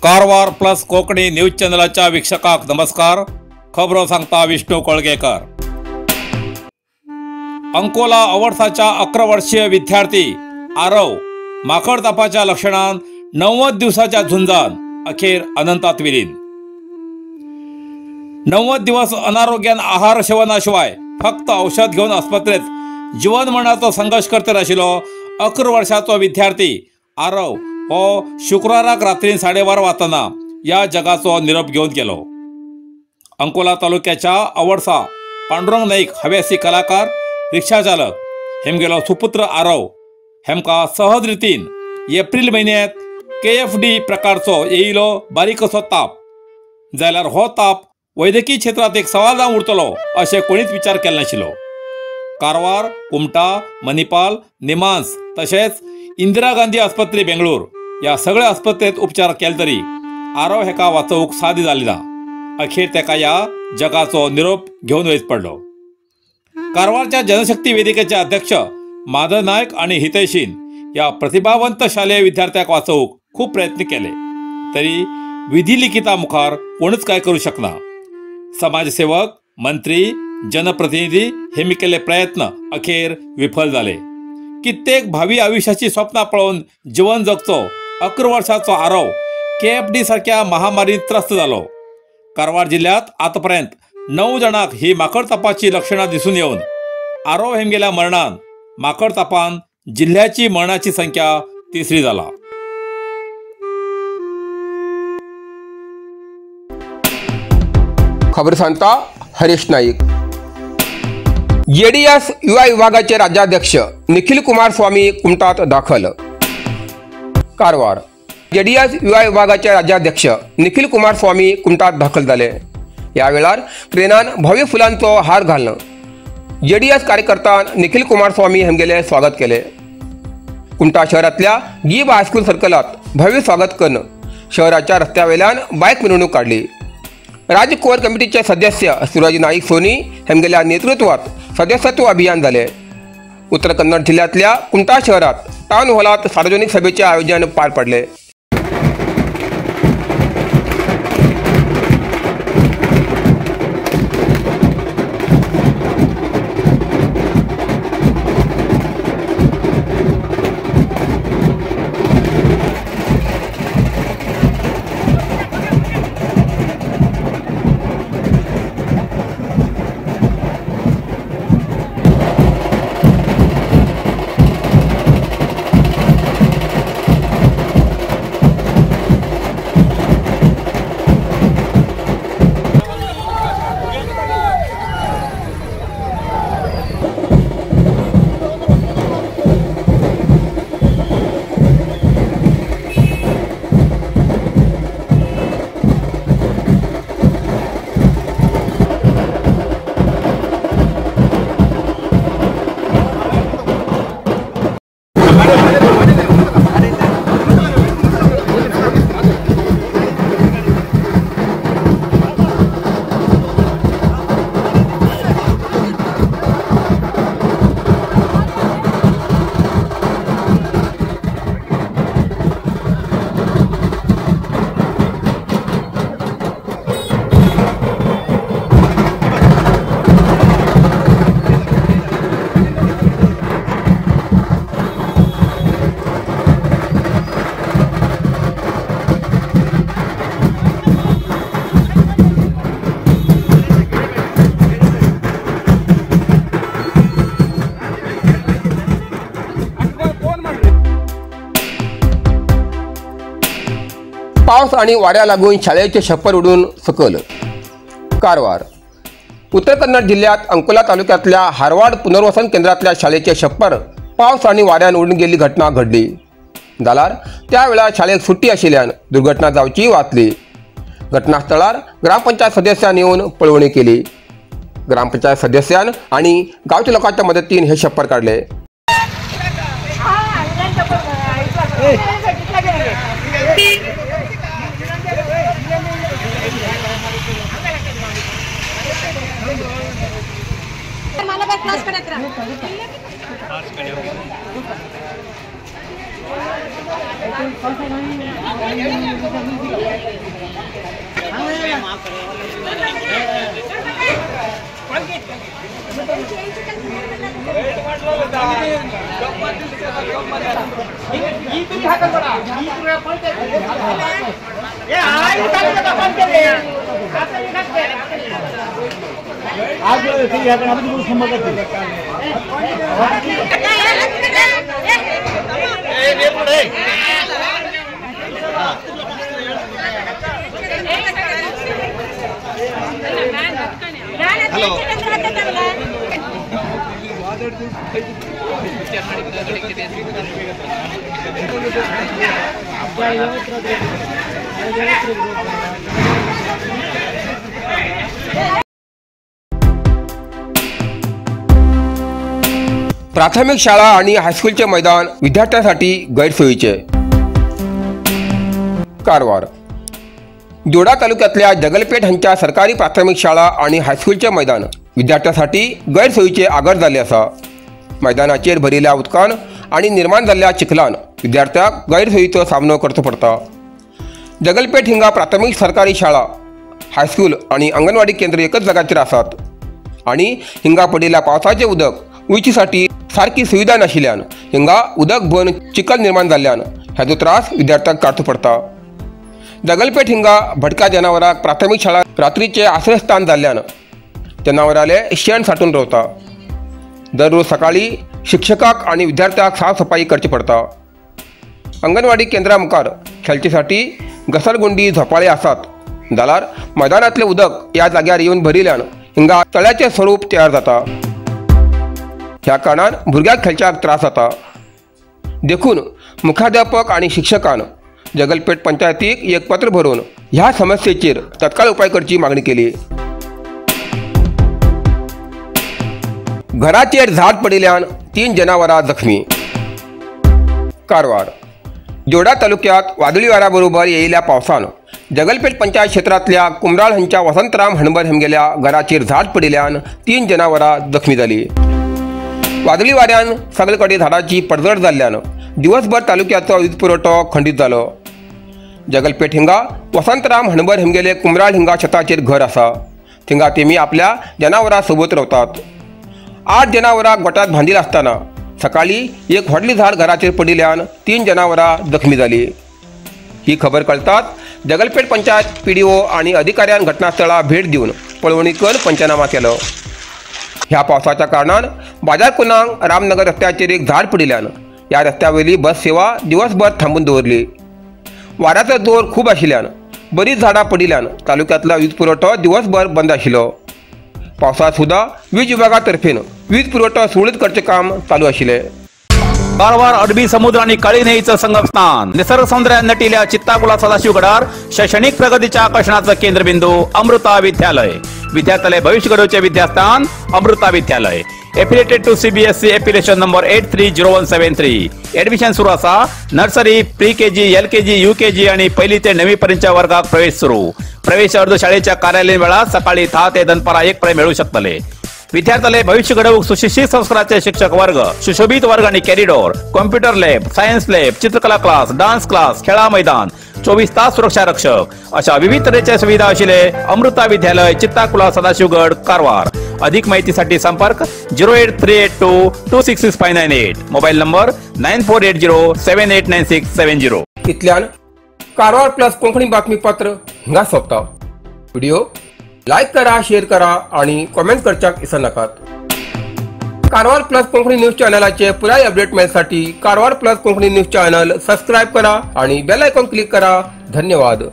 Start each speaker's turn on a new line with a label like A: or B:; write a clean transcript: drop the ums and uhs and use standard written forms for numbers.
A: Karwar plus Konkani news चॅनलाच्या वीक्षकांक नमस्कार। खबरो सांगता विष्णू कोळगेकर। अंकोला अवर्साच्या 11 वर्षीय विद्यार्थी आरव माकडतापाच्या लक्षणान 90 दिवसाच्या झुंजान अखेर अनंतात विलीन। 90 दिवस अनारोग्यान आहार सेवनाशिवाय फक्त औषध घेवन आस्पत्रेत जीवन मरणाचो संघर्ष करत आशिल्लो 11 वर्षाचो विद्यार्थी आरव हो शुक्राराक रात्री 12:30 वाजताना या जगाचो निरोप घेवन गेलो। अंकोला तालुक्याच्या अवडसा पांडुरंग नाईक हव्यासी कलाकार रिक्षा चालक हेमगेलो सुपुत्र आरव हेमका सहज रितीन एप्रिल म्हयन्यात KFD प्रकारचो येयलो बारीकसो ताप जाल्यार हो ताप वैद्यकीय क्षेत्रात एक सवाल जावन उरतलो अशें कोणीच विचार केलो नाशिल्लो। कारवार, कुमटा, मणिपाल, निमांस तशेंच इंदिरा गांधी आस्पत्रे बेंगळूर या सगळ्या आस्पत्रेत उपचार केले तरी आरव हेका वाचोवंक साध्य जाली ना। अखेर तेका या जगाचो निरोप घेवन वयच पडलो। कारवारच्या जनशक्ती वेदिकेचे अध्यक्ष माधव नायक आणि हितैषीन या प्रतिभावंत शालेय विद्यार्थ्याक वाचोवंक खूब प्रयत्न केले तरी विधी लिखिता मुखार कोणच काय करू शकना। समाजसेवक, मंत्री, जनप्रतिनिधी हेमी केल्ले प्रयत्न अखेर विफल जाले। कित्येक भावी आयुष्याची स्वप्नां पळोवन जीवन जगचो 11 वर्षाचो आरव KFD सारख्या महामारीत त्रस्त जालो। कारवार जिल्ह्यात आतापर्यंत 9 जाणांक ही माकडतापाची लक्षणां दिसून येवन आरव हेमगेल्या मरणान माकडतापान जिल्ह्याची मरणाची संख्या 3 जाला।
B: खबर सांगता हरीश नाईक। जेडीएस युवा विभागाचे राज्याध्यक्ष निखिल कुमार स्वामी कुमटात दाखल। कारवार जेडीएस युवा विभागाचे राज्याध्यक्ष निखिल कुमार स्वामी कुमटात दाखल जाले। या वेळार ट्रेनान भव्य फुलांचो हार घालून जेडीएस कार्यकर्त्यान निखिल कुमार स्वामी हेमगेले स्वागत केले। कुमटा शहरातल्या गीब हायस्कूल सर्कलात भव्य स्वागत करून शहराच्या रस्त्यावेल्यान बायक मिरवणूक काडली। राज्य कोर कमिटीचे सदस्य सूरज नाईक सोनी हेमगेल्या नेतृत्वात सदस्यत्व अभियान झाले। उत्तर कन्नड जिल्ह्यातल्या कुमटा शहरात टाउन हॉलात सार्वजनिक सभेचे आयोजन पार पडले। पावस आणि वाऱ्या लागून शाळेचे छप्पर उडून सकल। कारवार उत्तर कन्नड जिल्ह्यात अंकोला तालुक्यातल्या हारवाड पुनर्वसन केंद्रातल्या शाळेचे छप्पर पावस आणि वाऱ्यान उडून गेल्ली घटना घडली। जाल्यार त्यावेळार शाळेक सुट्टी आशिल्ल्यान दुर्घटना जावची वाचली। घटनास्थळार ग्रामपंचायत सदस्यान येवन पळोवणी केली। ग्रामपंचायत सदस्यान आणि गांवच्या लोकांच्या मदतीन हे छप्पर काडले। प्राथमिक शाळा आणि हायस्कूलचे मैदान विद्यार्थ्यांसाठी गैरसोयीचे। कारवार जोडा तालुक्यातल्या जगलपेठ हांच्या सरकारी प्राथमिक शाळा आणि हायस्कूलचे मैदान विद्यार्थ्यांसाठी गैरसोयीचे आगर जाल्ले आसा। मैदानाचेर भरिल्ल्या उदकान आणि निर्माण जाल्ल्या चिखलान विद्यार्थ्यांक गैरसोयीचो सामनो करचो पडटा। जगलपेठ हिंगा प्राथमिक सरकारी शाळा, हायस्कूल आणि अंगणवाडी केंद्र एकच जाग्याचेर आसात आणि हिंगा पडिल्ल्या पावसाचें उदक उंचीसाठी सारकी सुविधा नाशिल्ल्यान हिंगा उदक भरून चिखल निर्माण जाल्ल्यान हाजो त्रास विद्यार्थ्यांक काडचो पडटा। जगलपेठ हिंगा भटक्या जनावरांक प्राथमिक शाळा रात्रीचे आश्रयस्थान जाल्ल्यान जनावरांले शेण साठून रावता। दररोज सकाळी शिक्षकाक आणि विद्यार्थ्यांक साफसफाई करची पडता। अंगणवाडी केंद्रा मुखार खेळचेसाठी घसरगुंडी झोपाळे आसात जाल्यार मैदानांतलें उदक ह्या जाग्यार येवन भरिल्ल्यान हिंगा तळ्याचें स्वरूप तयार जाता। ह्या कारणान भुरग्यांक खेळच्याक त्रास जाता। देखून मुख्याध्यापक आणि शिक्षकान जगलपेठ पंचायतीक एक पत्र बरोवन ह्या समस्येचेर तत्काळ उपाय करची मागणी केली। घराचेर झाड पडिल्ल्यान 3 जनावरां जखमी। कारवार जोडा तालुक्यात वादळी वाऱ्याबरोबर येयिल्ल्या पावसान जगलपेठ पंचायत क्षेत्रांतल्या कुमराळ हांच्या वसंतराम हणबर हेमगेल्या घराचेर झाड पडिल्ल्यान 3 जनावरां जखमी जाली। वादळी वाऱ्यान सगळे कडेन झाडाची पडझड जाल्ल्यान दिवसभर तालुक्याचो वीज पुरवठो खंडीत जालो। जगलपेठ हिंगा वसंतराम हणबर हेमगेले कुमराळ हिंगा शेताचेर घर आसा। थिंगा तेमी आपल्या जनावरां सोबत रावतात। 8 जनावरां गोट्यांत बांदिल आसतना सकाळी एक व्हडली झाड घराचेर पडिल्ल्यान 3 जनावरां जखमी जाली। ही खबर कळटाच जगलपेठ पंचायत पीडीओ आणि अधिकाऱ्यान घटनास्थळा भेट दिवन पळोवणी करून पंचनामा केलो। ह्या पावसाच्या कारणान बाजारकुनांक रामनगर रस्त्याचेर एक झाड पडिल्ल्यान ह्या रस्त्यावेली बस सेवा दिवसभर थांबून दवरली। वाऱ्याचो जोर खूब आशिल्ल्यान बरीच झाडां पडिल्ल्यान तालुक्यांतलो वीज पुरवठो दिवसभर बंद आशिल्लो। पावसांत सुद्दां वीज विभागा तर्फेन वीज पुरवठो सुरळीत करचें काम चालू आशिल्लें।
A: कारवार अरबी समुद्र आणि काळी न्हंयेचं संगमस्थान निसर्ग सौंदर्यान नटिल्या चित्ताकुला सदाशिवगडार शैक्षणिक प्रगतीच्या आकर्षणाचं केंद्रबिंदू अमृता विद्यालय। विद्यार्थ्याले भविष्य घडवचे विद्यास्थान Amrita Vidyalaya. Affiliated to CBSE affiliation number 830173। Admission सुरू असा। Nursery, pre KG, LKG, UKG आणि पहिली ते 9वी पर्यंतच्या वर्गात प्रवेश सुरू। प्रवेश अर्ज शाळेच्या कार्यालयीन वेळात सकाळी 10 ते दनपारा 1 पर्यंत मिळू शकतले। विद्यार्थ्याले भविष्य घडवूक सुशिक्षित संस्काराचे शिक्षक वर्ग, सुशोभित वर्ग आणि corridor, computer lab, science lab, चित्रकला क्लास, डान्स क्लास, खेळा मैदान, 24 तास सुरक्षा रक्षक अशा विविध तऱ्हेच्या सुविधा आशिल्ले अमृता विद्यालय, चित्ताकुला, सदाशिवगड, कारवार। अधिक माहितीसाठी संपर्क 08382 266598, मोबाईल नंबर 9480 789670।
B: इतल्यान कारवार प्लस कोंकणी बातमीपत्र हिंगा सोंपता। व्हिडिओ लायक करा, शेअर करा आणि कॉमेंट करच्याक विसरनाकात। कारवार प्लस कोंकणी न्यूज चॅनलाचे पुराय update मेळसाठी Karwar plus Konkani news channel subscribe करा आणि बेल आयकॉन क्लिक करा। धन्यवाद।